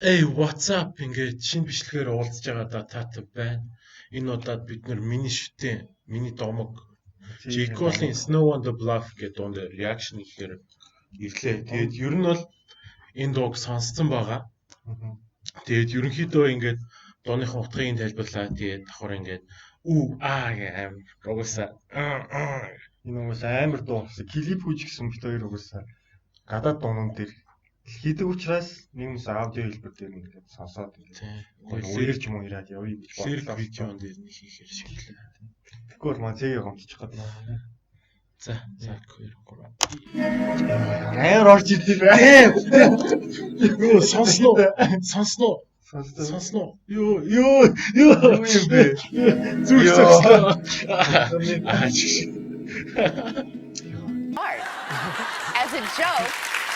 Hey, what's up, ингээд шинэ бичлэгээр уулзж байгаадаа таатай байна. Энэ удаад бид нар миний шүтэн, миний домог J. Cole-ийн Snow on the Bluff гэдэг дуун дээр reaction хийхээр ирлээ. Тэгээд ер нь бол энэ дууг сонсцсон байгаа. Тэгээд ерөнхийдөө ингээд дууныхаа утгыг тайлбарлаа. Тэгээд давхар ингээд үү аа гэх амар угаасаа Энэ угаасаа амар дуу болсон. Клип хүч гэсэн бит хоёр угаасаа гадаад дуунууд дээр хийдэг учраас нэг юмс аудио хэлбэр дээр ингээд сонсоод ингээд үерч юм уу ирээд явъя гэж бодлоо. Видеон дээр нэг хийхээр шиглээ. Тэгэхгүй бол маа зэгээ гомдчих гээд. За, за 2 3. Амар орж ирд юм байна. Юу сонсноо? Сонсноо? Сонсноо? Юу юу юу юм бэ? Зүрх зогслоо. Аа. As a joke,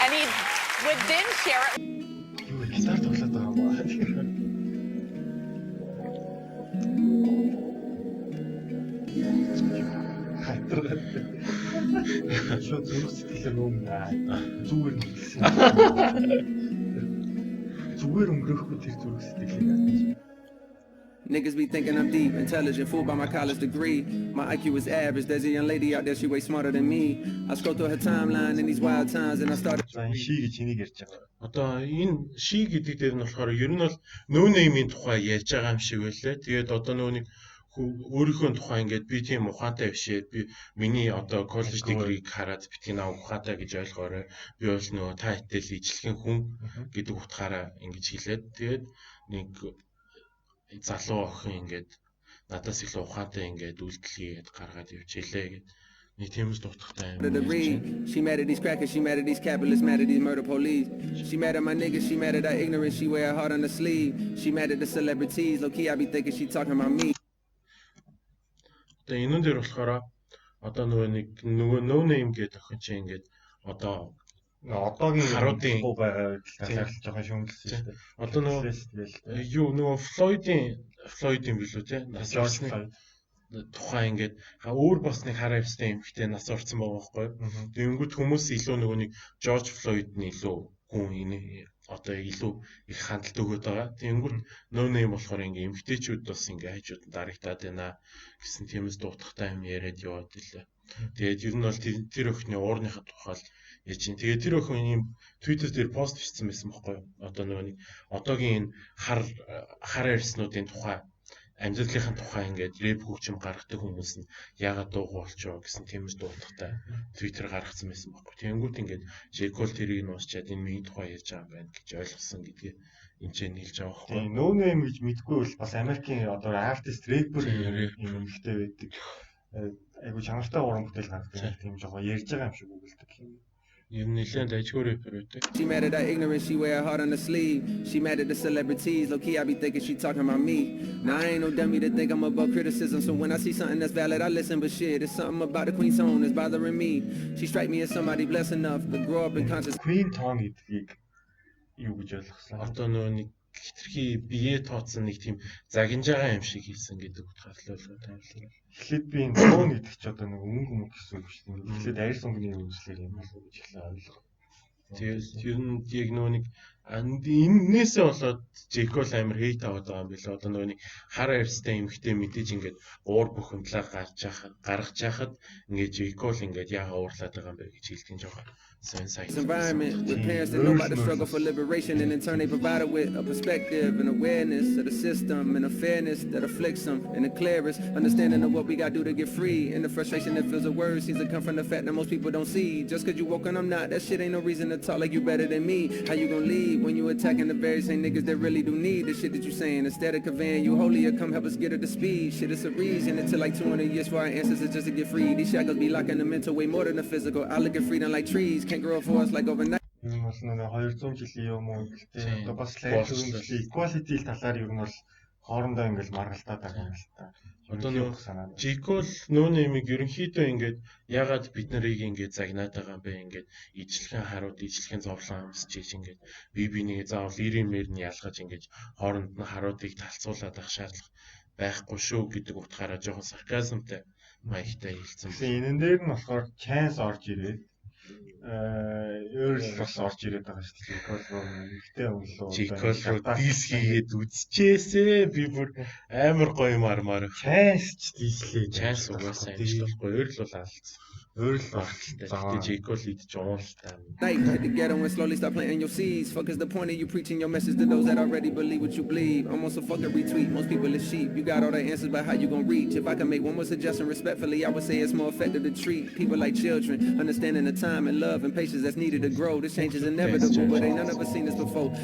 and he would then share it. Юу гитар тоглоод байгаа юм аа. Хатаргаад. Шууд зүрх сэтгэлээ нүүм. Зүгээр нүгэлсэн. Зүгээр өнгөрөхгүй тэр зүрх сэтгэлийг. Niggas be thinking I'm deep, intelligent, fooled by my college degree. My IQ is average. There's a young lady out there, she way smarter than me. I scroll through her timeline in these wild times and I started. За энэ she гэж энийг ярьж байгаа. Одоо энэ she гэдэг дээр нь болохоор ер нь бол Noname-ийн тухай ярьж байгаа юм шиг байлээ. Тэгээд одоо нөгөө нэг өөрийнхөө тухай ингээд би тийм ухаантай биш ээ. Би миний одоо коллеж degree-г хараад битгий наа ухаантай гэж ойлгоорой. Би бол нөгөө та хэдтэй л ижилхэн хүн гэдэг утгаараа ингэж хэлээд, тэгээд нэг залуу охин ингээд надаас илүү ухаантай ингээд үйлдэл хийгээд гаргаад явж илээ гэд нэг тиймээс дутхтай юм. She mad at these crackers, she mad at these capitalists, mad at these murder police. She mad at my niggas, she mad at our ignorance, she wear her heart on the sleeve. She mad at the celebrities, low key I be thinking she talking about me. Одоо энэн дээр болохоор одоо нөгөө нэг нөгөө Noname гэдэг охин чинь ингээд одоо одоогийн харуудын байгаа талаар л жоохон шүүмжилсэн шүү дээ. Одоо нөгөө юу нөгөө Флойдын билүү те, нас орсны тухай ингээд өөр бас нэг хар авьстай эмэгтэй нас орсон байгаа байхгүй. Тэгэнгүүт хүмүүс илүү нөгөө нэг Жорж Флойд нь илүү хүн энэ одоо илүү их хандлт өгöd байгаа. Тэгэнгүүт Noname болохоор ингээ эмэгтэйчүүд бас ингээ хажууд нь дарагтаад байна гэсэн тиймээс дуутахтай юм яриад яваад илээ. Тэгээд ер нь бол тэр охины уурныхаа тухай л яаж чинь. Тэгээд тэр охин ийм Twitter дээр пост бичсэн байсан байхгүй юу? Одоо нөгөө нэг одоогийн энэ хар хар арьснуудын тухай, амьдралынхаа тухай ингээд рэп хөгжим гаргадаг хүмүүс нь яагаад дуугүй болчихоо гэсэн тиймээс дуудахтай Twitter гаргацсан байсан байхгүй. Тэнгүүт ингээд J. Cole тэрийг нь уусчаад энэ миний тухай ярьж байгаа юм байна гэж ойлгосон гэдгийг энэ ч нийлж байгаа байхгүй. Тийм, Noname гэж мэдгүй бол бас Америкийн одоо artist rapper юм эмэгтэй байдаг. Айгу чанартай уран бүтээл гаргадаг, тийм жоохон ярьж байгаа юм шиг өгүүлдэг юм. Ер нь нэлээд дайжгүй рэпер байдаг. She mad at our ignorance, she wear her heart on the sleeve. She mad at the celebrities, low key I be thinking she talking about me. Now I ain't no dummy to think I'm above criticism, so when I see something that's valid, I listen. But shit, it's something about the Queen Tone that's bothering me. She strike me as somebody blessed enough to grow up in conscious. Queen Tone гэдгийг юу гэж ойлгосон? Одоо нөгөө нэг хитрхи бие тооцсон нэг тийм загинж байгаа юм шиг хийсэн гэдэг утгаар л ойлгоод байгаа юм л. Эхлээд би энэ tone гэдэг чи одоо нэг өнгө мөнгө гэсэн үг шүү дээ. Эхлээд арьс өнгөний үзлэр юм болов уу гэж эхлээ ойлгоо. Тэгээд ер нь яг нөгөө нэг энээсээ болоод J. Cole амар hate аваад байгаа юм билээ. Одоо нөгөө нэг хар арьстай эмэгтэй мэдээж ингээд уур бухимдлаа гарч яхад гаргаж яхад ингээд J. Cole ингээд яага уурлаад байгаа юм бэ гэж хэлдэг нь жоохон сонь сайт. Environment with parents that know about the struggle for liberation, and in turn they provided with a perspective and awareness of the system and a fairness that afflicts them and the clearest understanding of what we got to do to get free, and the frustration that fills the words seems to come from the fact that most people don't see. Just 'cause you woke and I'm not, that shit ain't no reason to talk like you better than me. How you gonna lead when you attacking the very same niggas that really do need the shit that you saying? Instead of conveying you holier, come help us get up to speed. Shit, it's a reason it took like 200 years for our ancestors just to get free. These shackles be locking the mental way more than the physical. I look at freedom like trees, can't grow for us like overnight. Ер нь бол нэг 200 жилийн юм уу гэлтэй одоо бас л equality талаар ер нь бол хоорондоо ингээл маргалдаад байгаа юм л та. Одоо нөгөө J. Cole Noname-ийг ерөнхийдөө ингээд ягаад бид нарыг ингээд загнаад байгаа юм бэ, ингээд ижлэхэн харууд ижлэхэн зовлон амсч ийж ингээд би бинийг заавал ирэмээр нь ялгаж ингээд хооронд нь харуудыг талцуулаад ах шаардлага байхгүй шүү гэдэг утгаараа жоохон сарказмтай маягтай хэлсэн. Тэгсэн энэн дээр нь болохоор Chance орж ирээд Өөр л бас орж ирээд байгаа шүү дээ. J. Cole руу эмэгтэй хүн лөө. J. Cole руу diss хийгээд үзчихээсээ би бүр амар гоё юм армаар. Chance ч diss лээ. Chance угаасаа амжилт болохгүй. Өөр л бол алдсан. Өөр л оролцтой. Гэтэ J. Cole идэж уунлтай. Night, hit the ghetto and slowly start planting your seeds. Fuck is the point of you preaching your message to those that already believe what you believe? Almost a fucking retweet. Most people is sheep. You got all the answers, but how you gonna reach? If I can make one more suggestion respectfully, I would say it's more effective to treat people like children, understanding the time and love and patience that's needed to grow. This change is inevitable, but ain't none of us seen this before.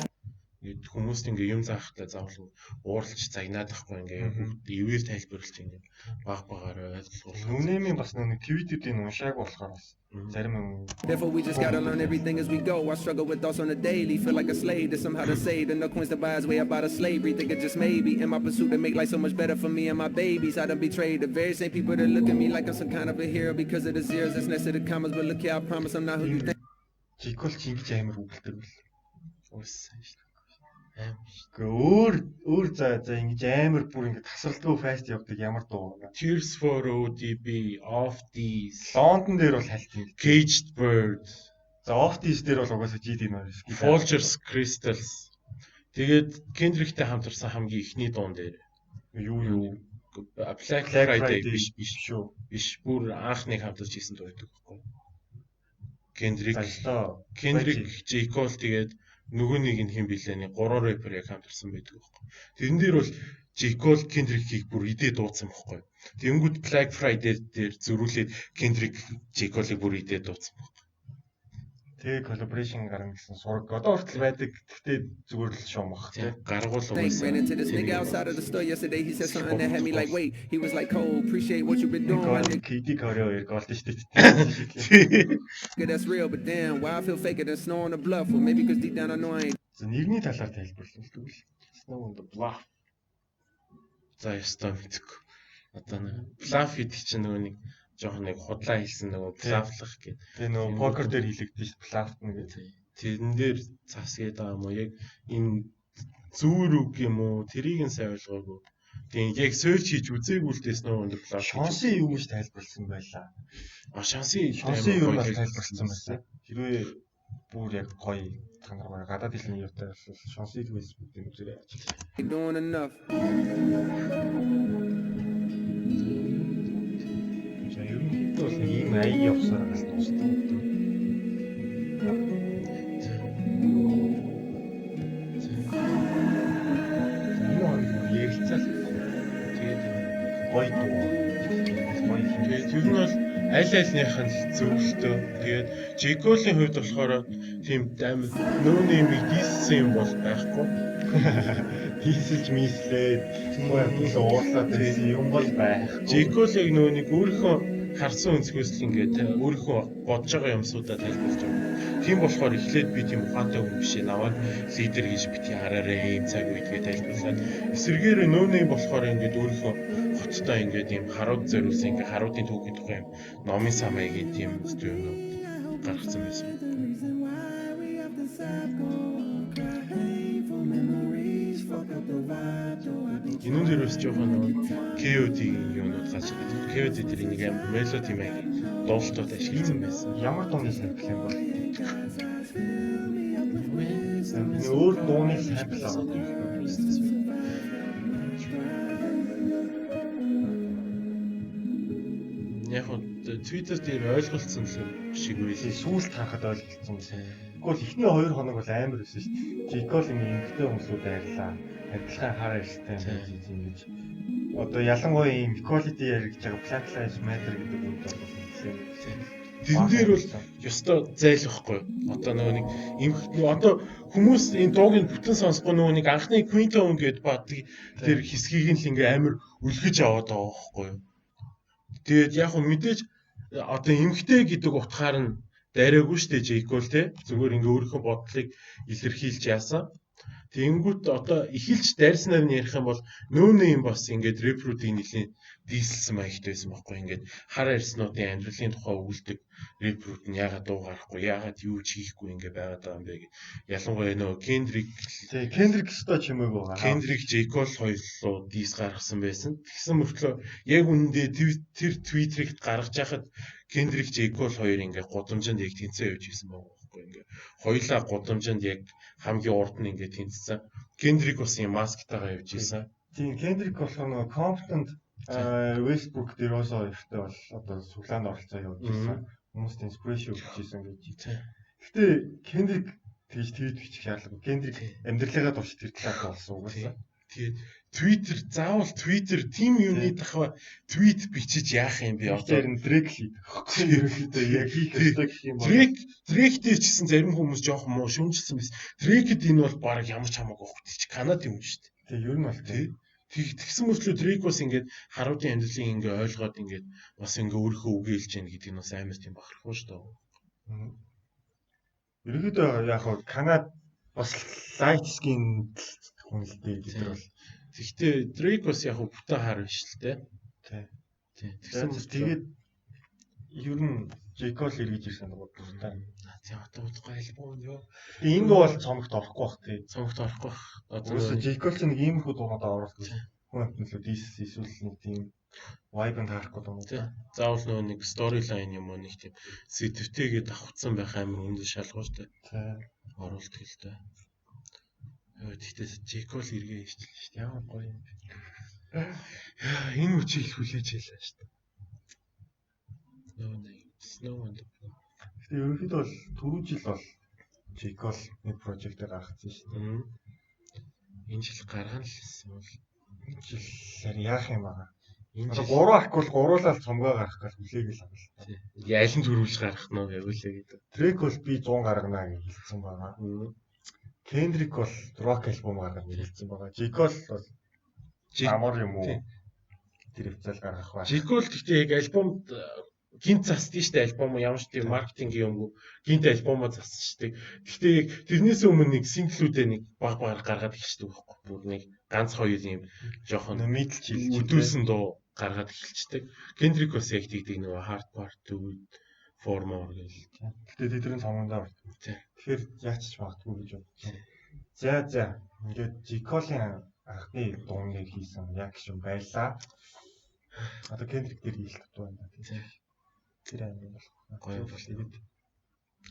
Ингээд хүмүүст ингээ юм заахтай заавал ууралж загнаад ахгүй ингээ бүгд ивээр тайлбарлаж ингээ баг багаар ойлгуулах. Нүнэмийн бас нэг твитүүдийг уншааг болохоор бас зарим юм Therefore, we just gotta learn everything as we go. I struggle with thoughts on the daily, feel like a slave to somehow to save. And no coins to buy his way up out of slavery. Think it just maybe in my pursuit to make life so much better for me and my babies. I done betrayed the very same people that look at me like I'm some kind of a hero because of the zeros that's next to the commas. But look here, I promise I'm not who you think. J. Cole чи ингэж амар үгэлдэг бэл. Ууссан шүү дээ. Амар шүү. Гэхдээ өөр өөр за за ингэж амар бүр ингэ тасралтгүй fast явдаг ямар дуу вэ? Tears for ODB, Off These, Лондон дээр бол хальт ингэ. Caged Bird, За Off These дээр бол угаасаа GD Noise. Folgers Crystals. Тэгээд Kendrick-тэй хамтарсан хамгийн эхний дуун дээр юу юу Black Black Friday Friday биш биш шүү. биш бүр анх нэг хамтарч хийсэн дуу байдаг байхгүй. Kendrick За ёстой. Kendrick, J. Cole тэгээд нөгөө нэг нь хэн билээ нэг гурван рэпер яг хамтарсан байдаг байхгүй. Тэрэн дээр бол J. Cole Kendrick-ийг бүр идээ дуудсан байхгүй. Тэнгүүд Black Friday дээр зөрүүлээд Kendrick J. Cole-ыг бүр идээ дуудсан байхгүй. Тэгээ collaboration гарна гэсэн сураг одоо хүртэл байдаг. Гэхдээ зүгээр л шуумах тий. Гаргуул Think угаасаа. ran into this nigga outside of the store yesterday. He said something that had me like, wait. He was like, Cole, appreciate what you've been doing, my nigga. KD Corey хоёр голдсон шүү дээ. That's real, but damn, why I feel faker than snow on the bluff? Well, maybe because deep down I know I ain't За нэрний талаар тайлбарлавал тэгвэл Snow on the Bluff. За ёстой мэдэхгүй. Одоо нэг bluff гэдэг чинь нөгөө нэг жоохон нэг худлаа хэлсэн нөгөө bluff лах гэдэг. Тэгээ нөгөө покер дээр хэлэгдэн шүү дээ bluff нэгэ. Тэрэн дээр цас гээд байгаа юм уу? Яг энэ зүүр үг юм уу? Тэрийг нь сайн ойлгоогүй. Тэгээ яг search хийж үзээгүй л дээ Snow on the Bluff. Шонсын юу гэж тайлбарласан байлаа. А шансын Шонсын юу нь бас тайлбарласан байсан. Хэрвээ бүр яг гоё та нар гоё гадаад хэлний юутай бол Шонсыг Facebook-ийн үзээрэй. doing enough. За ерөнхийдөө бол нэг ийм аяг явсаар гал дуустав. Энэ хоёр бүр ярилцаал Тэгээд гоё дуу. Гоё хин. тэгээд тэр нь бол аль альных нь л зөвлөлтөө. Тэгээд J. Cole-ийн хувьд болохоор тийм амар нөө нэмийг diss сэн юм бол байхгүй. Diss элж мислээд гоё уурлаад байсан юм бол байхгүй. J. Cole яг нөгөө нэг өөрийнхөө харсан өнцгөөс л ингээд өөрийнхөө бодож байгаа юмсуудаа тайлбарлаж байгаа. Тийм болохоор эхлээд би тийм ухаантай хүн биш ээ. Намайг лидер гэж бити хараарэ ийм цаг үед гэж тайлбарлаад эсэргээр нөөний болохоор ингээд өөрийнхөө хоттой ингээд ийм харууд зориулсан ингээд харуудын түүхийн тухай юм номын самайгийн тийм юмнууд гаргацсан байсан. Энэ дээр бас жоохон нөгөө KOD-ийн юмнууд гарч ирээд KOD тэр нэг юм мелоди маягийн дуулалтууд ашигласан байсан. Ямар дууны sample юм бол? Нэг өөр дууны sample аваад ирсэн. Яг нь Twitter дээр ойлголцсон л юм шиг байлээ. Сүүлд харахад ойлголцсон. Тэгвэл эхний 2 хоног бол амар байсан шүү дээ. J. Cole ингэ эмгтэй хүмүүсүүд арилаа. Адилхан хар арьстай юм гэж ингэж. Одоо ялангуяа ийм equality яригдж байгаа Black Lives Matter гэдэг үнд бол нэлээд Тэрэн дээр бол ёстой зайлахгүй. Одоо нөгөө нэг эмх одоо хүмүүс энэ дууг нь бүтэн сонсохгүй нөгөө нэг анхны Quinton гээд баддаг тэр хэсгийг нь л ингээ амар үлгэж аваад байгаа байхгүй юу. Тэгээд яг хөө мэдээж одоо эмхтэй гэдэг утгаар нь дайраагүй шүү дээ J. Cole те. Зүгээр ингээ өөрийнхөө бодлыг илэрхийлж яасан. Тэнгүүт одоо эхэлж дайрснаар нь ярих юм бол нөөний юм бас ингээд рэпруудыг нэлийн diss-элсэн маягтай байсан байхгүй, ингээд хар арьснуудын амьдралын тухай өгүүлдэг рэпрүүд нь яагаад дуу гарахгүй, яагаад юу ч хийхгүй ингээд байгаад байгаа юм бэ гэх. Ялангуяа нөө Кендрик. Тий, Кендрик өстой чимээг байгаа. Кендрик, J. Cole хоёулаа diss гаргасан байсан. Тэгсэн мөртлөө яг үнэндээ тэр Твиттерийг гаргаж яхад Кендрик, J. Cole хоёр ингээд гудамжинд яг тэнцээ явж исэн байгаа байхгүй, ингээд хоёулаа гудамжинд яг хамгийн урд нь ингээд тэнцсэн. Кендрик бас юм масктайгаа явж исэн. Тийм, Кендрик болохоор нөгөө Compton-д Westbrook DeRozan хоёртой бол одоо суглаанд оролцоо явуулж исэн. Хүмүүст inspiration өгч исэн гэж. Гэтэ Кендрик тэгж твит бичих шаардлагагүй. Кендрик амьдралынхаа турш тэр талаар болсон угаасаа. Тэгээд Twitter, заавал Twitter тийм юмны дахва твит бичиж яах юм бэ одоо? Тэр нь Дрейк л хийдэг. Ерөнхийдөө яг хийх ёстой гэх юм бол Дрейк дээр ч гэсэн зарим хүмүүс жоохон муу шүүмжилсэн байсан. Дрейкэд энэ бол баг ямар ч хамаагүй байхгүй. Чи Канадын хүн шүү дээ. Тий, ер нь бол тий. Тэгсэн мөртлөө Дрейк бас ингээд харуудын амьдралыг ингээ ойлгоод ингээд бас ингээ өөрийнхөө үгээ хэлж яах гэдэг нь бас амар тийм бахархуу шүү дээ. Ерөнхийдөө яг хаа Канад бас light skin хүн л дээ, бид нар бол. Гэхдээ Дрейк бас яг бүтэн хар биш л дээ. Тий. Тий. Тэгсэн тэгээд ер нь J. Cole эргэж ирсэн дуртай. Тийм, одоо удахгүй альбом ёо. Тэгээ энэ дуу бол цомогт орохгүй бах, тий. Цомогт орохгүй бах. Одоо Угаасаа J. Cole ч нэг иймэрхүү дуунуудаа оруулах хүн амтналуу diss эсвэл нэг тийм vibe-нд таарахгүй дуу. Тий. Заавал нөгөө нэг storyline юм уу, нэг тийм сэдвтэйгээ давхцсан байх амар өндөр шалгууртай. Тий. Оруулдаг л дээ. Йоо, тэгтээ J. Cole эргээ ижил шүү дээ. Ямар гоё юм бэ. Яа, энэ үчиг их хүлээж байлаа шүү дээ. No name. Snow on the Гэтэ ерөнхийдөө бол түрүү жил бол J. Cole нэг project гаргацсан шүү дээ. Энэ жил гаргана л гэсэн бол Энэ жил яах юм байгаа. Энэ жил 3 арк бол гуруулаад цомгоо гаргах гал хүлээгээл байгаа л та. Аль нь төрүүлж гаргах нь вэ үлээ гэдэг. Дрейк бол би 100 гаргана гэж хэлсэн байгаа. Кендрик бол рок альбом гаргана гэж хэлсэн байгаа. J. Cole бол амар юм уу? Тэр хвцал гаргах ба. J. Cole гэхдээ яг альбомд гинт засдгийг штэ, альбом ямар ч тийм маркетинг юмгүй гинт альбомоо зассан штэ. Гэхдээ яг тэрнээс өмнө нэг single-үүдээ нэг баг багаар гаргаад эхэлчихдэг байхгүй. Бүр нэг ганц хоёр юм жоохон middle чийлж өдөөсөн дуу гаргаад эхэлчихдэг. Кендрик бас яг тэгдэг, нөгөө Heart Part 2, Four More гэл. Гэтэ тэдний цомгондоо ордог. Тэгэхээр яач ч магадгүй гэж бодсон. За, ингээд J. Cole-ийн анхны дууныг хийсэн reaction байлаа. Одоо Кендрик дээр хийх дутуу байна. Тэр амар болох. Гоё бол. Тэгээд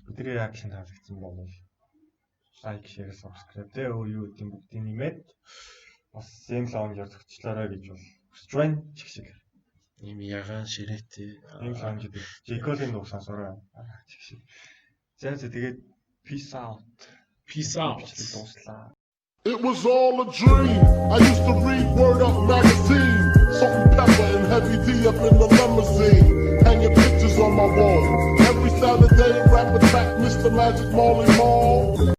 бидний reaction таалагдсан бол like, share, subscribe тэ өөр юу гэдэг бүгдийг нэмээд бас same lounge-аар зохицлоорой гэж бол хүсэж байна. Чих шиг. Ийм ягаан ширээтэй. Ийм lounge дээр J. Cole-ийн дуу сонсорой. Чих шиг. За, тэгээд peace out. Peace out. Бичлэг дууслаа. It was all a dream. I used to read Word Up magazine. Salt and pepper and heavy D up in the limousine. Hanging pictures on my wall. Every Saturday, rap attack, Mr. Magic Marley Marl.